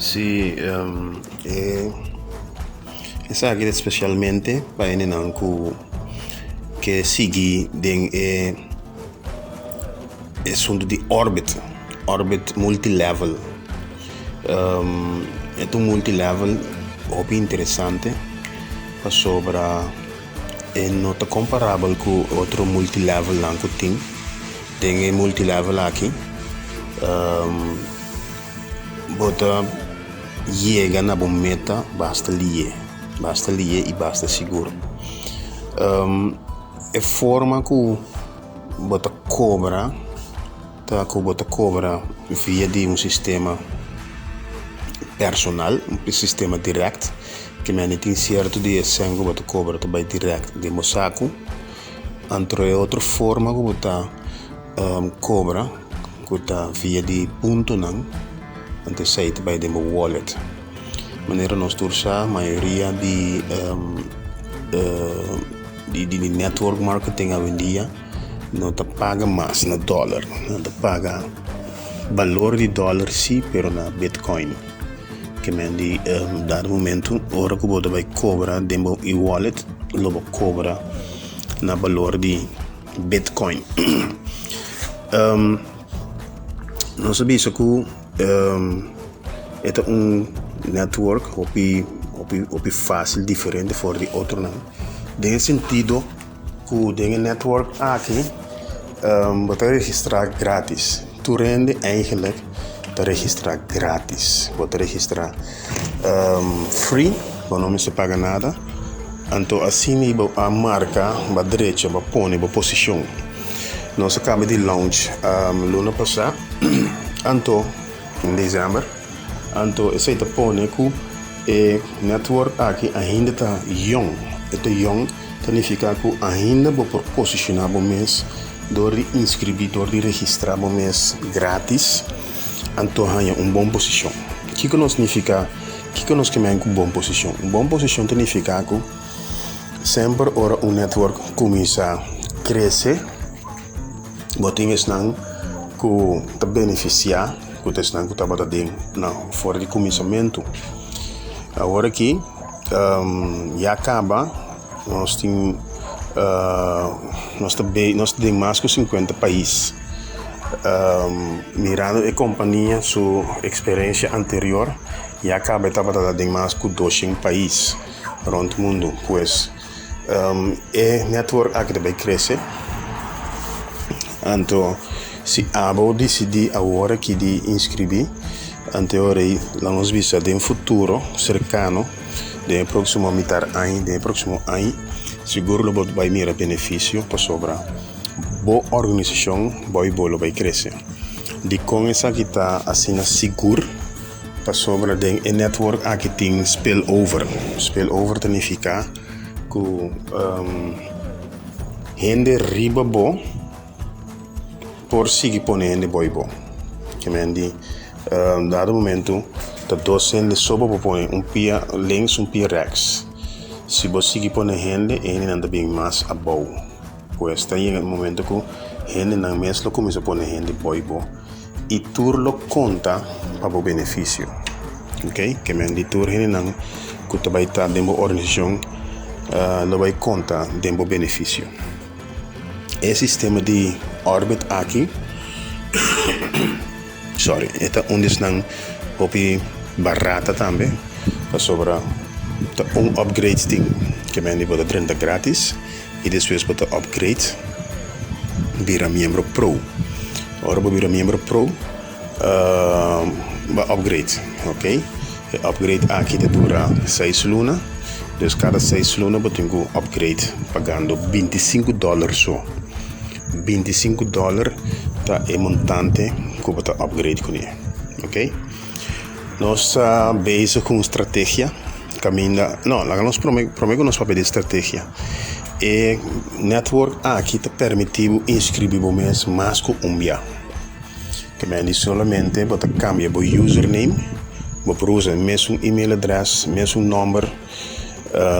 Si, e esaki ta spesialmente pa hendenan ku ke sigui den e asuntu di orbit, orbit multilevel. E ta un multilevel hopi interesante pasobra e no ta komparabel ku otro multilevelnan ku tin. Den e multilevel aki bo ta yega na bo meta basta lihe, basta lihe i basta sigur. E forma ku bo ta kobra ta ku bo ta kobra via di un sistema personal, un sistema dirèkt, ke mende tin sierto di e sèn ku bo ta kobra ta bai dirèkt den bo saku. Anto e otro forma ku bo ta kobra ku ta via di puntonan, anto esei ta bai den bo wallet. Manera nos tur sa mayoria di di network marketing awendia no ta paga mas na dòler, nan ta paga balor di dòler si pero na bitcoin. Ke men di dado momento ora ku bo ta bai kobra den bo e-wallet lo bo kobra na balor di bitcoin. Nos a bisa ku e ta un network hopi hopi hopi fásil diferente for di otronan den e sentido ku den e network aki bo ta registrá grátis. Tur hende eigenlijk ta registrá grátis. Bo ta registrá free, bo no mester paga nada. Anto asina bo a marka, bo a drecha, bo a pone bo posishon. Nos a kaba di launch luna pasá, anto den desèmber, anto esei ta pone ku e network aki ainda ta yòn. E ta yòn ta nifiká ku ainda bo por posishoná bo mes dor di inskribí, dor di registrá bo mes grátis, anto haña un bon posishon. Kiko nos nifiká? Kiko nos ke men ku bon posishon? Un bon posishon ta nifiká ku semper ora un network kuminsá krese, bo tin esnan ku ta benefisiá ku ta esnan ku tabata den na for di kuminsamentu. Awor aki ya kaba nos tin nos ta nos ta den mas ku sinkuenta pais. Mirando e kompania su eksperensia anterior ya kaba e tabata den mas ku doshen pais rònt mundu. Pues e network aki ta bai krese. Anto si abo disidí awor aki di inskribí, anto e ora ei lo nos bisa den futuro serkano, den e próksimo mitar aña, den e próksimo aña, sigur lo bo bai mira benefisio pasobra bo organisashon bo i bo lo bai krese. Dikon esaki ta asina sigur? Pasobra den e network aki tin spillover. Spillover ta nifiká ku hende riba bo por sigui pone hende boi bo. Ke men di dado momento ta dos hende so bo por pone, un pia links un pia rèks. Si bo sigui pone hende, e hendenan ta bin mas abou. Pues ta yega e momento ku hendenan mes lo kuminsá pone hende boi bo. I tur lo konta pa bo benefisio. Ok, ke men di tur hendenan ku ta bai ta den bo organisashon lo bai konta den bo benefisio. E sistema di Orbit aki sorry, e ta un di esnan hopi barata tambe pasobra ta un upgrade tin ke men di bo ta drenta gratis. I despues bo ta upgrade bira miembro pro. Ora bo bira miembro pro bo upgrade, ok. E upgrade aki ta dura seis luna, dus kada seis luna bo tin ku upgrade pagando 25 dòler so. 25 dòler ta e montante ku bo ta upgrade kuné, ok. Nos ta bezig ku un strategia kaminda, no, laga nos prome, prome ku nos papia di strategia, e network aki ta permití bo inskribí bo mes mas ku un bia. Ke men di solamente bo ta kambia bo username, bo por usa e mesun email adrès, mesun nòmber,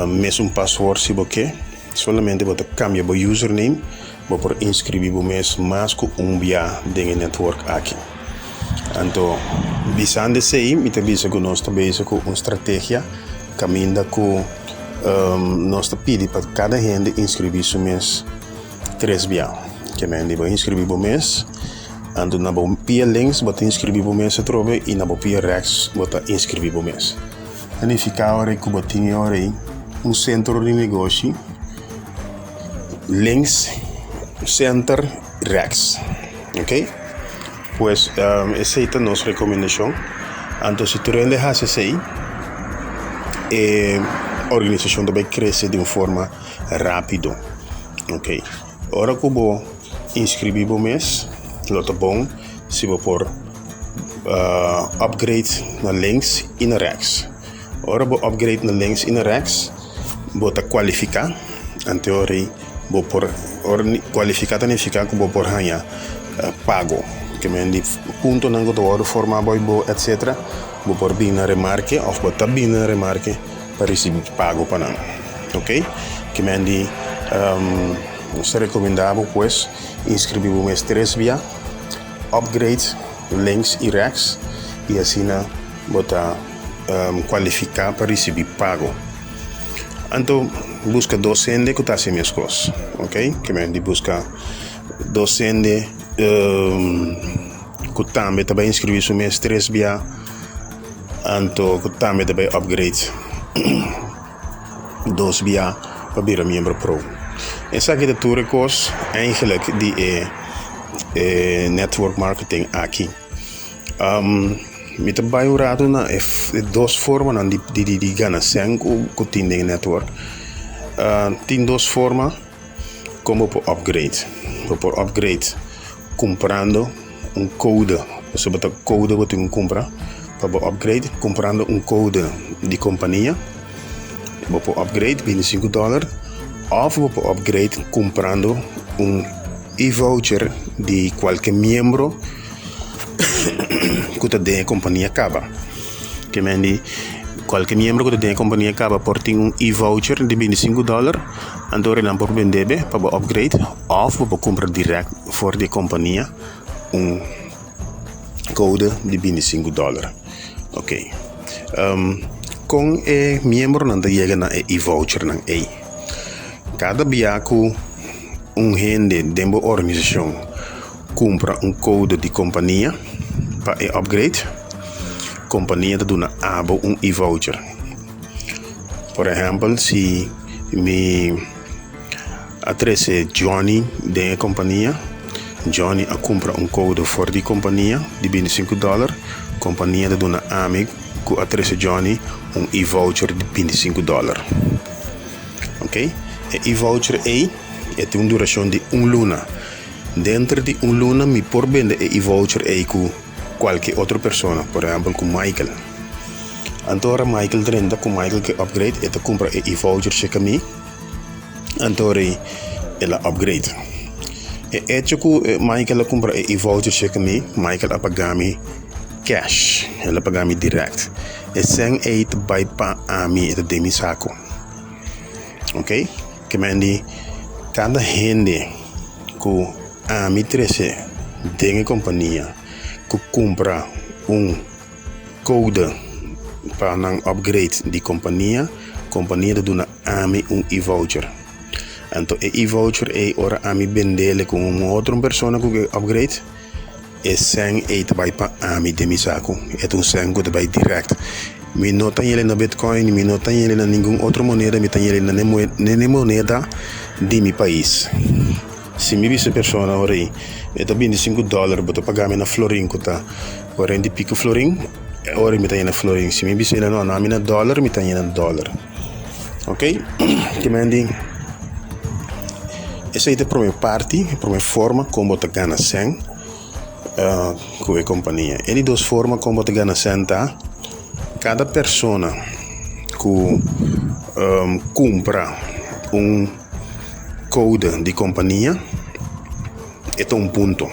mesun paswoord si bo ke, solamente bo ta kambia bo username, bo por inskribí bo mes mas ku un bia den e network aki. Anto bisando esei mi ta bisa ku nos ta bezig ku un strategia kaminda ku nos ta pidi pa kada hende inskribí su mes tres bia. Ke men di bo inskribí bo mes, anto na bo pia links bo ta inskribí bo mes atrobe i na bo pia rèks bo ta inskribí bo mes. Ta nifiká ora ku bo tin e ora ei un sentro di negoshi links, sènter, rèks. Oke, pues esei ta nos rekomendashon. Anto si tur hende hasi esei e organisashon ta bai krese di un forma rápido. Oke, ora ku bo inskribí bo mes lo ta bon si bo por upgrade na links i na rèks. Ora bo upgrade na links i na rèks bo ta kualifiká, anto ora ei bo por ora kualifiká ta nifiká ku bo por haña pago. Ke men di puntonan ku ta wòrdu formá bo i bo etsetera bo por bin na remarke òf bo ta bin na remarke pa risibí pago pa nan. Oke, ke men di nos ta rekomendá bo pues inskribí bo mes tres bia. Upgrade links i rèks i asina bo ta kualifiká pa risibí pago. Anto buska dos hende ku ta hasi meskos, ok. Ke men di buska dos hende ku tambe ta bai inskribí su mes tres bia, anto ku tambe ta bai upgrade. Dos bia pa bira miembro pro. Esaki ta tur e kos eigenlijk di e e network marketing aki. Mi ta bai un rato na e dos formanan di di di gana sèn ku ku tin den e network. Tin dos forma kon bo por upgrade. Bo por upgrade kumprando un kode, pasobra ta kode bo tin ku kumpra pa bo upgrade, kumprando un kode di kompania bo por upgrade 25 dòler òf bo por upgrade kumprando un e-voucher di kualke miembro ku ta den e kompania kaba. Ke men di kualke miembro ku ta den e kompania kaba por tin un e-voucher di 25 dòler, anto ora nan por bende be pa bo upgrade òf bo por kumpra dirèkt for di e kompania un kode di 25 dòler. Ok, kon e miembronan ta yega na e e-vouchernan ei? Kada bia ku un hende den bo organisashon kumpra un kode di kompania pa e upgrade, kompania ta duna abo un e-voucher. Por ehèmpel, si mi a trese Johnny den e kompania, Johnny a kumpra un kode for di kompania di 25 dòler, kompania ta duna ami ku a trese Johnny un e-voucher di 25 dòler. Ok, e e-voucher ei e tin un durashon di un luna. Denter di un luna mi por bende e e-voucher ei ku kualke otro persona, por ehèmpel ku Michael. Anto ora Michael drenta ku Michael ke upgrade e ta kumpra e e-voucher cheka mi, anto ora ei el a upgrade. E echo ku Michael a kumpra e e-voucher cheka mi, Michael a paga mi cash, el a paga mi dirèkt. E sèn ei ta bai pa ami, e ta den mi saku. Ok, ke men di kada hende ku ami trese den e kompania ku kumpra un kode pa nan upgrade di kompania, kompania ta duna ami un e-voucher. Anto e e-voucher ei ora ami bendele ku un otro persona ku ke upgrade. E sèn ei ta bai pa ami den mi saku. E ta un sèn ku ta bai dirèkt. Mi no ta yele na bitcoin, mi no ta yele na ningun otro moneda, mi ta yele na ne moneda di mi pais. Si mi bisa e persona ora ei, e ta 25 dòler, bo ta paga mi na florin ku ta kuarenta i piko florin, e ora ei mi ta yena florin. Si mi bisa el no, na mi na dòler, mi ta yena dòler. Ok, kimendi esei ta e prome parti, e prome forma kon bo ta gana sèn ku e kompania. E di dos forma kon bo ta gana sèn ta kada persona ku kumpra un kode di kompania e ta un punto,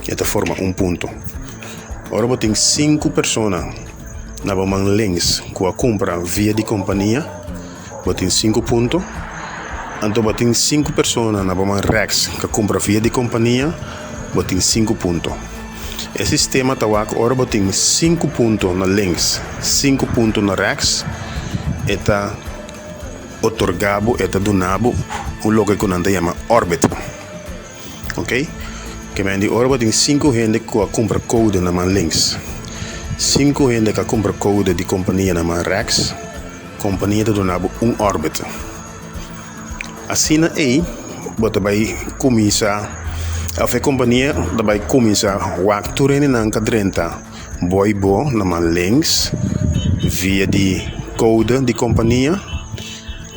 e ta forma un punto. Ora bo tin sinku persona na bo man links ku a kumpra via di kompania, bo tin sinku punto. Anto bo tin sinku persona na bo man rèks ku a kumpra via di kompania, bo tin sinku punto. E sistema ta wak ora bo tin sinku punto na links, sinku punto na rèks, e ta otorgá bo, e ta duna bo un loke ku nan ta yama orbit. Ok, ke men di ora bo tin sinku hende ku a kumpra koude na man links, sinku hende ku a kumpra koude di kompania na man rèks, kompania ta duna bo un orbit. Asina ei bo ta bai kuminsá òf e kompania ta bai kuminsá wak tur hendenan ka drenta boi bo na man links via di koude di kompania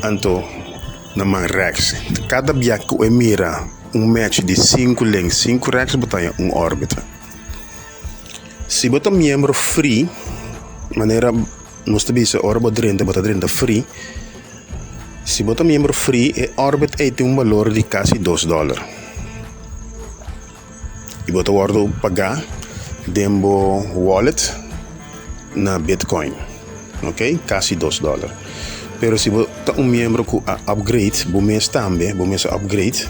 anto na man rèks. Kada bia ku e mira un mèch di sinku links sinku rèks bo ta haña un òrbita. Si bo ta miembro free manera nos ta bisa ora bo drenta bo ta drenta free. Si bo ta miembro free e orbit ei tin un balor di kasi dos dòler. I bo ta wòrdu pagá den bo wallet na bitcoin, ok, kasi dos dòler. Pero si bo ta un miembro ku a upgrade bo mes tambe, bo mes a upgrade,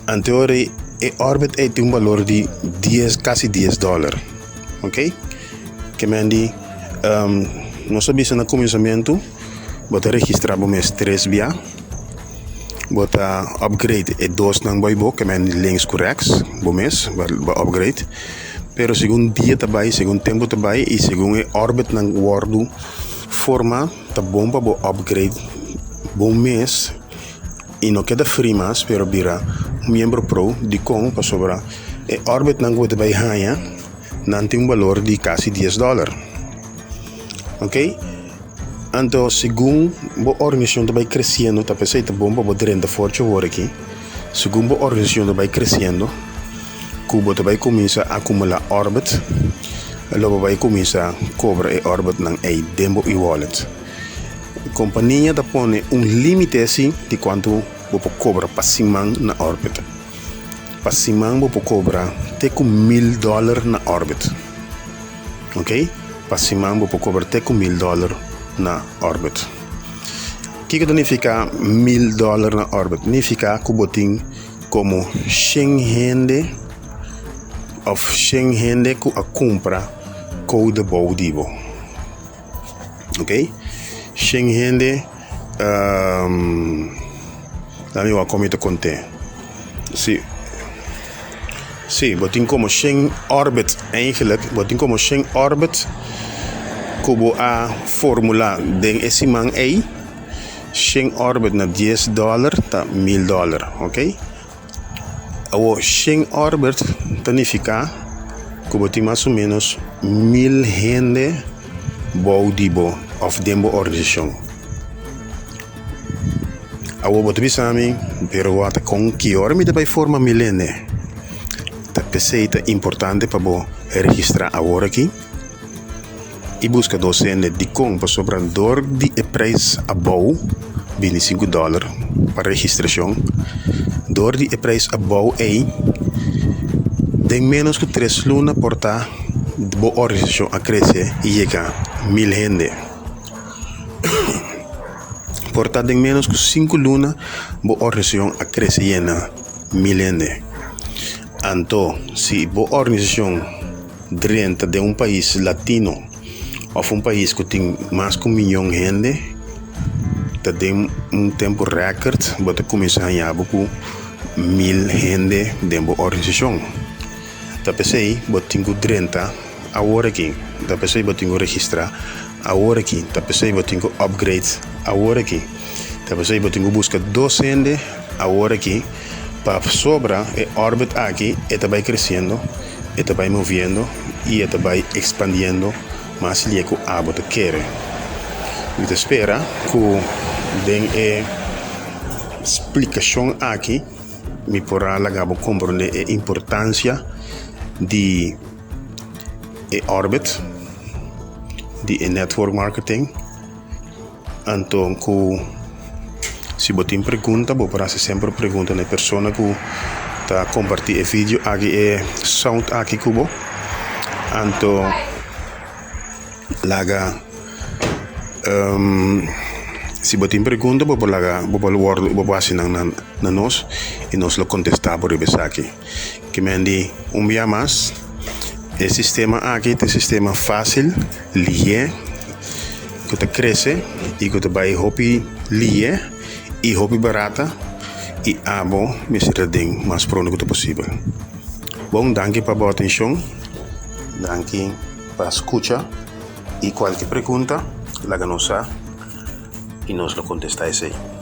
anto e orbit ei tin un balor di dies kasi dies dòler. Ok, ke men di nos a bisa na kuminsamentu bo ta registrá bo mes tres bia, bo ta upgrade e dosnan bai bo ke men di links ku rèks bo mes bo upgrade, pero segun dia ta bai segun tempu ta bai i segun e orbitnan wòrdu forma ta bon pa bo upgrade bo mes i no keda free mas pero bira un miembro pro. Dikon? Pasobra e orbitnan ku bo ta bai haña nan tin un balor di kasi dies dòler. Ok, anto segun bo organisashon ta bai kresiendo ta p'esei ta bon pa bo drenta for dje wor aki, segun bo organisashon ta bai kresiendo ku bo ta bai kuminsá akumulá orbit lo bo bai kuminsá kobra e orbitnan ei den bo e-wallet. Kompania ta pone un límite asi di kuantu bo por kobra pa siman na orbit. Pa siman bo por kobra te ku mil dòler na orbit. Ok, pa siman bo por kobra te ku mil dòler na orbit. Kiko ta nifiká mil dòler na orbit? Nifiká ku bo tin komo shen hende òf shen hende ku a kumpra koude bou di bo. Ok, shen hende lami wak kon mi ta kont'é. Si, si bo tin komo shen orbit eigenlijk bo tin komo shen orbit ku bo a formulá den e siman ei, shen orbit na dies dòler ta mil dòler, ok. Awor shen orbit ta nifiká ku bo tin mas o ménos mil hende bou di bo òf den bo organisashon. Awor bo ta bisa mi, pero wak kon ki ora mi ta bai forma mil hende? Ta p'esei ta importante pa bo registrá awor aki. I buska dos hende dikon pasobra dor di e preis abou, bintisinku dòler pa registrashon, dor di e preis abou ei den ménos ku tres luna por ta bo organisashon a krese i yega mil hende. Por ta den ménos ku sinku luna bo organisashon a krese yena mil hende. Anto si bo organisashon. Drenta den un pais latino of un pais ku tin mas ku un miyon hende ta den un tempu rèkert bo ta kuminsá haña bo ku mil hende den bo organisashon. Ta p'esei bo tin ku drenta awor aki, ta p'esei bo tin ku registrá awor aki, ta p'esei bo tin ku upgrade awor aki, ta p'esei bo tin ku buska dos hende awor aki. Pasobra e orbit aki e ta bai kresiendo, e ta bai moviendo i e ta bai ekspandiendo mas lie ku abo ta kere. Mi ta spera ku den e splikashon aki mi por a laga bo komprondé e importansia di e orbit di e network marketing. Anto ku si bo tin pregunta bo por hasi semper pregunta na e persona ku ta kompartí e video aki e sound aki ku bo. Anto laga si bo tin pregunta bo por laga bo por wòrdu bo por hasi nan na nos i nos lo kontestá bo riba esaki. Ke men di un bia mas, e sistema aki ta e sistema fásil, lihé, ku ta krese i ku ta bai hopi lihé i hopi barata i abo mester ta den mas pronto ku ta posibel. Bon, danki pa bo atenshon, danki pa skucha i kualke pregunta laga nos sa i nos lo kontestá esei.